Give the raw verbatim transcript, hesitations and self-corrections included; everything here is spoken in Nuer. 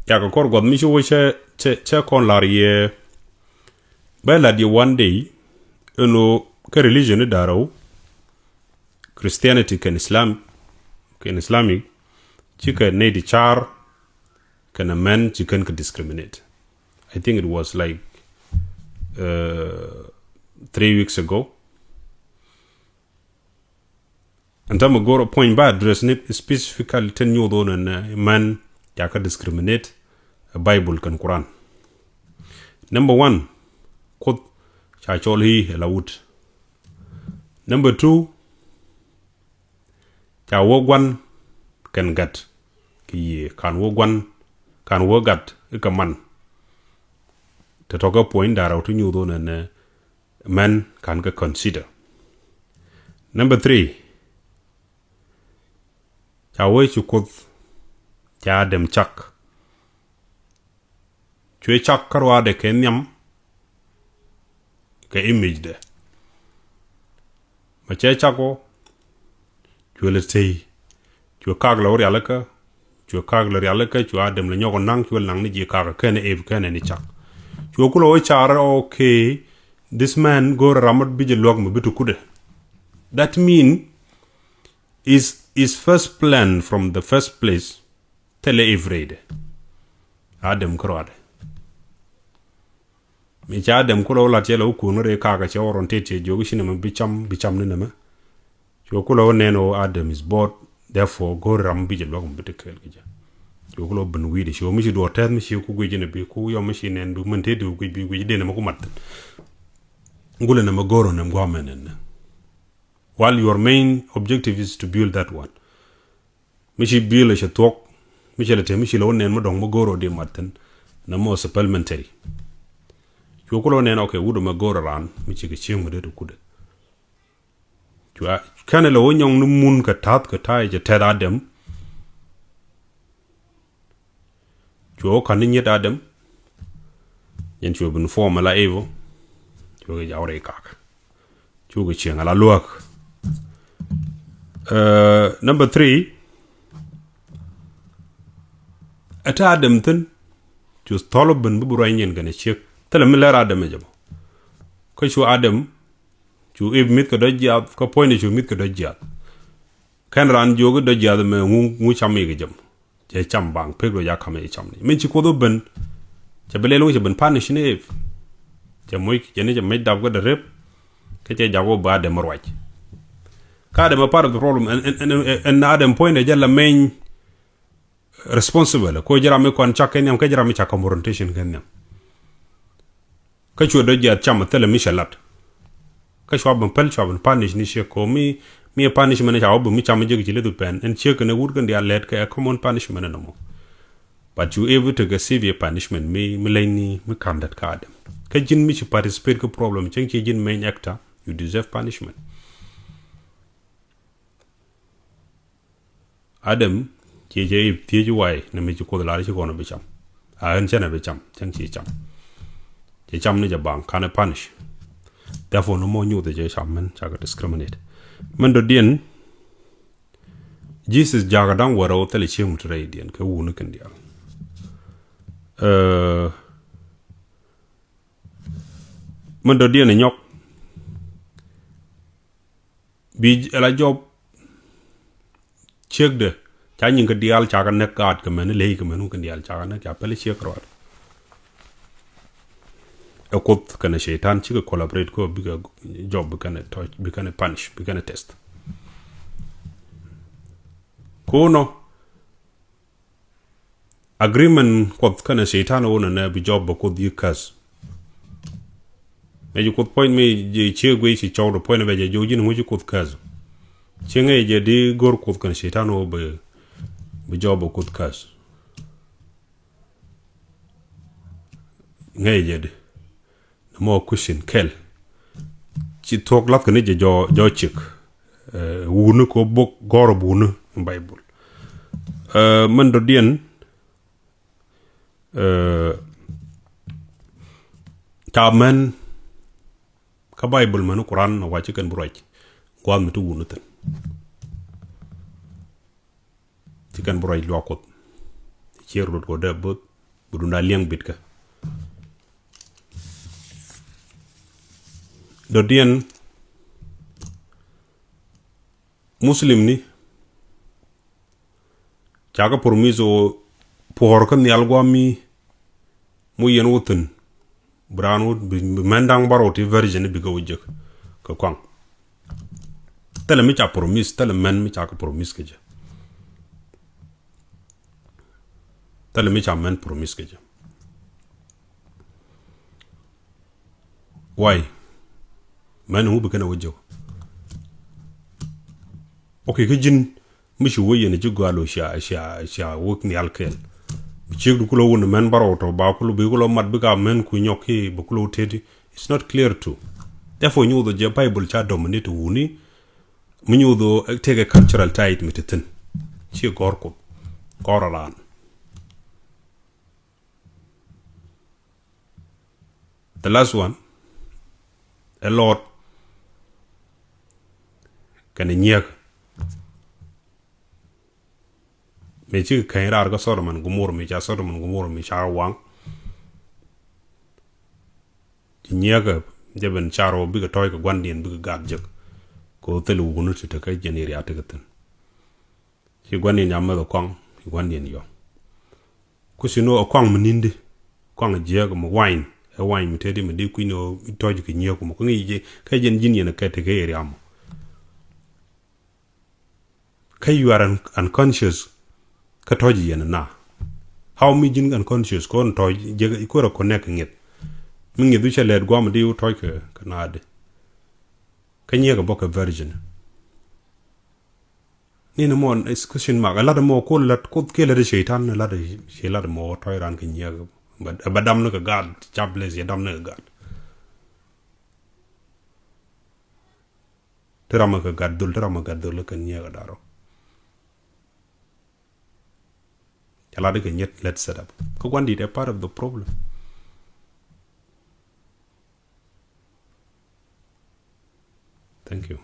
Cakɛ kɔr gua̱th mi ci wä cɛ, cɛ, cɛ kɔn lar yɛ. Bɛ lat yɛ one day, ɛn ɣöö kä religion ni da̱rɛw, Christianity kɛn Islam, kɛn Islamic, cikɛ nɛy ti car kɛnɛ män ci kɛn kɛ discriminate. I think it was like, uh, three weeks ago. Ɛn tämɛ go̱r a point ba address ni specifically tin nyuth wä nɛn män ca kä discriminate, Bible kɛn Quran. Number one, Kuoth ca cɔl i̱ ɛ la wut. Number two, ca wä gua̱n kɛn gat kɛ yiëë, kan wä gua̱n, kan wä gat i̱ kɛ man. Te tɔ̱kä point da̱rɛw ti nyuth wä nɛn män kan kɛ consider. Number three, ca wee ci Kuoth ca Adam cak. Cuɛ cak kä ruaadɛ kɛ nhiam, kɛ image dɛ. Mɛ cɛ cak ɔ, cuɛ lɛ tey. Cuɛ kak lɛ wä rialikä. Cuɛ kak lɛ rialikä, cuɛ Adam lɛ nyɔk ɔ naŋ, cuɛ lɛ naŋ ni ji̱ kak kɛnɛ Eve kɛnɛ ni cak. Cuɛ kulɛ wä car, okay, this man go̱o̱rɛ ram mɔ bi jɛ luäk mɛ bi ti kudɛ. That mean is his first plan from the first place. Thilɛ Eve rɛydɛ. Adam kä ruaadɛ. Mi ca Adam kulɛ wä lat cɛ lɛ wä kuun rɛy kakä cɛ wä rɔn tet cɛ jiök i̱ ci nɛmɛ bi cam, bi cam ni nɛmɛ. Cuɛ kulɛ wä nɛn ɣöö Adam is bored, therefore go̱o̱ri ram mi bi jɛ luäk mi bi te kɛɛl kɛ jɛ. Cuɛ kulɛ wä ben wi̱i̱dɛ, cuɛ mi ci duɔɔk tɛth mi ci ku guic inɛ bi ku yɔm mi ci nɛn bi mɛn te di ku guic bi guic den ɛmɛ ku mat thi̱n. Gulɛ nɛmɛ go̱o̱r ɔ nɛm gua̱a̱mɛ nɛn nɛ. While your main objective is to build that one. Mi ci build ɛ cɛ thuɔ̱k, mi cɛ lɛ te, mi ci lɛ wä nɛn mi dɔ̱ŋ mi go̱o̱r ɔ di mat thi̱n. Nɛmɔ supplementary. Cuɛ kulɛ wä nɛn, okay, wut ɛmɛ go̱o̱r ɛ raan mi ci kɛ cieŋ mi dee ti kudɛ. Cua kɛnɛ lɛ wä nyɔŋ ni mun kɛ ta̱th kɛ ta̱a̱ cɛ tɛth Adam. Cuɛ wä ka̱n ni nyiet Adam. Yɛn cuɛ bin form ala Eve. Cuɛ kɛ jaw rɛy kak. Cuɛ kɛ cieŋ ala luäk. Uh, number three. Ɛ ta̱a̱ Adam thi̱n. Cu thɔl wä bin bi bi ruac nyin kɛnɛ ciek. Thilɛ mi lɛr Adam ɛ jɛ bä. Kä cu Adam Cu Eve mi̱th kɛ dɔ̱c jiaath, kä puɔ̱nydɛ cu mi̱th kɛ dɔ̱c jiaath. Kɛn raan jiök i̱ dɔ̱c jiaath ɛmɛ ŋu, ŋu cam i̱ kɛ jɛm. Cɛ cam baŋ pek dɔ̱c a ka̱m i̱ cam ni. Min ci Kuoth wä ben. Cɛ bi lɛl ŋu cɛ ben punish ni Eve. Cɛ moc, cɛ ni cɛ mec dap kä dɛ rep. Kä cɛ jak wä ba Adam ruac. Kä Adam a part of the problem. Ɛn, ɛn, ɛn, ɛn, ɛn Adam puɔ̱nydɛ jɛ la meny responsible. Ko ji̱ ram mi kɔn cak kɛ nhiam, kä ji̱ ram mi cak confrontation kɛ nhiam. Kä cuɛ dɔ̱c jiath cam a thilɛ mi cɛ lat. Kä cua ben päl, cua ben punish ni ciek ko mi, mi ɛ punishment ca wä ben mi cam jek ci leth pɛn. Ɛn ciek kɛn ɛ wut kɛn diaal lɛt kɛ ɛ common punishment ɛn ɛmɔ. But cu Eve tekɛ severe punishment mi, mi leny ni mi ka̱n dät kä Adam. Kä ji̱n mi ci participate kä problem cieŋ ci ji̱n main actor, you deserve punishment. Adam, ciɛ cɛ Eve thiec why, nɛ mi ci Kuoth lar ci kɔn bi cam. A ɣän cɛn a bi cam, cɛn ci cam. Cɛ cam ni jɛ baŋ, kanɛ punish. Therefore, ni mɔ nyuth cɛ cam mɛn, cakɛ discriminate. Mɛn dɔ̱diɛn, Jesus jakä da̱ŋ wärä wä thilɛ cieŋ mi ti rɛydiɛn, kɛ wuni kɛn diaal. Ɛ, mɛn dɔ̱diɛn ɛ nyɔk. Bi ala jɔp ciekdɛ ca nyin kä diaal ca kɛ näk gaat kɛ mɛn iley kɛ mɛn wun kɛ diaal ca kɛ näk ca pɛl ciek ruat. Ɛ Kuoth kɛnɛ Cɛytan cikɛ collaborate kɔ bikɛ jɔp bikɛnɛ tɔc bikɛnɛ punish bikɛnɛ test. Kunɔ Agreement Kuɔth kɛnɛ Cɛytan wä nɛnɛ bi jɔp bɛ Kuoth yi käs. Mɛ ji Kuoth puɔ̱ny mi ji cie guiy ci cɔw dɔ puɔ̱ny bɛ jɛ jiök ji̱n ŋuci Kuoth käs. Ci ŋäc jɛ di go̱r Kuoth kɛnɛ Cɛytan wä bɛ bi jɔp bɛ Kuoth käs. Ŋäc jɛ di. Nɛ mɔ question kɛl. Ci thuɔ̱k lath kɛ ni jɛ jɔ, jɔ cik. Ɛ, wuni kɛ bok gɔr buni in Bible. Ɛ, mɛn dɔ̱diɛn, ɛ, ca mɛn kä Bible mɛn Quran na waci kɛn bi ruac. Guath mi ti wuni thin. Ci kɛn bi ruac luaak Kuɔth. Cier rot kɔ dee both Bi dunda liɛŋ bitkä. Dɔ̱diɛn Muslim ni ca kɛ promise ɣöö puɔ̱ɔ̱r kä nhial gua̱a̱mi mu yɛn wä thi̱n. Bi raan wä bi, bi mɛn da̱ŋ bärɔw ti virgin bikɛ wä jek kɛ kɔaŋ. Thilɛ mi ca promise, thilɛ mɛn mi ca kɛ promise kɛ jɛ. Thilɛ mi ca mɛn promise kɛ jɛ. Why? Mɛn ŋu bi kɛn a wä jek. Okay, kä ji̱n mi ci wä yɛn ji̱ gɔaa lo cia, cia, cia wä nhial kɛɛl. Bi ciek di kulɛ wun mɛn bärɔw tɔ ba kulɛ bi kulɛ mat bika mɛn ku nyɔk ki bi kulɛ wä teti. It's not clear too. Therefore, nyuuth jɛ Bible ca dominate wuni. Mi nyuuth ɛ tekɛ cultural tie mi ti thi̱n. Ci gɔr Kuoth, gɔr a raan. The last one, ɛ Lot kɛnɛ nyiek. Mi ci keny raar kä Sodom and Gomorrah, mi ca Sodom and Gomorrah mi ca waŋ. Ci nyiek jɛ ben car wä bikɛ tɔ̱ɔ̱c kɛ gua̱ndiɛn bikɛ gat jek. Kɛ wä thil wukni ti te kä jɛn area ti kɛ thi̱n. Ci gua̱ndiɛn ya meth ɛ kɔaŋ, ci gua̱ndiɛn yɔ. Ku ci ni ɛ kɔaŋ mi ni̱n di, kɔaŋ jiääk mi wine, ɛ wine mi teti mi di kui̱ni ɛ tɔ̱ɔ̱c kɛ nyiek mɔ. Kä ŋi̱i̱c jɛ, kä jɛn ji̱n yɛn ɛ kɛ te kɛ area mɔ. Kä you are un-, unconscious. Kä tɔ̱ɔ̱c yɛn na. How mi ji̱n unconscious kɔn tɔ̱ɔ̱c jɛ kɔrɛ connect ŋi̱eth. Mi ŋi̱eth wi̱cɛ lɛt guam di wä tɔ̱ɔ̱c kɛ, kɛ na di. Kä nyiek ɛ bä kɛ virgin. Ni ni mɔ is question mark. Ɛ lat mɔ ko lat ko kiɛ lat shaitan, lat shaitan mɔ tɔ̱ɔ̱c ran kɛ nyiek. Bɛ, bɛ dam ni kɛ gat, jobless, yɛ dam ni kɛ gat. Ti ram kɛ gat dhul, ti ram kɛ gat dhul kɛ nyiek kɛ daro. Cɛ lat kɛ nyet, let's set up. Kä gua̱n dit ɛ part of the problem. Thank you.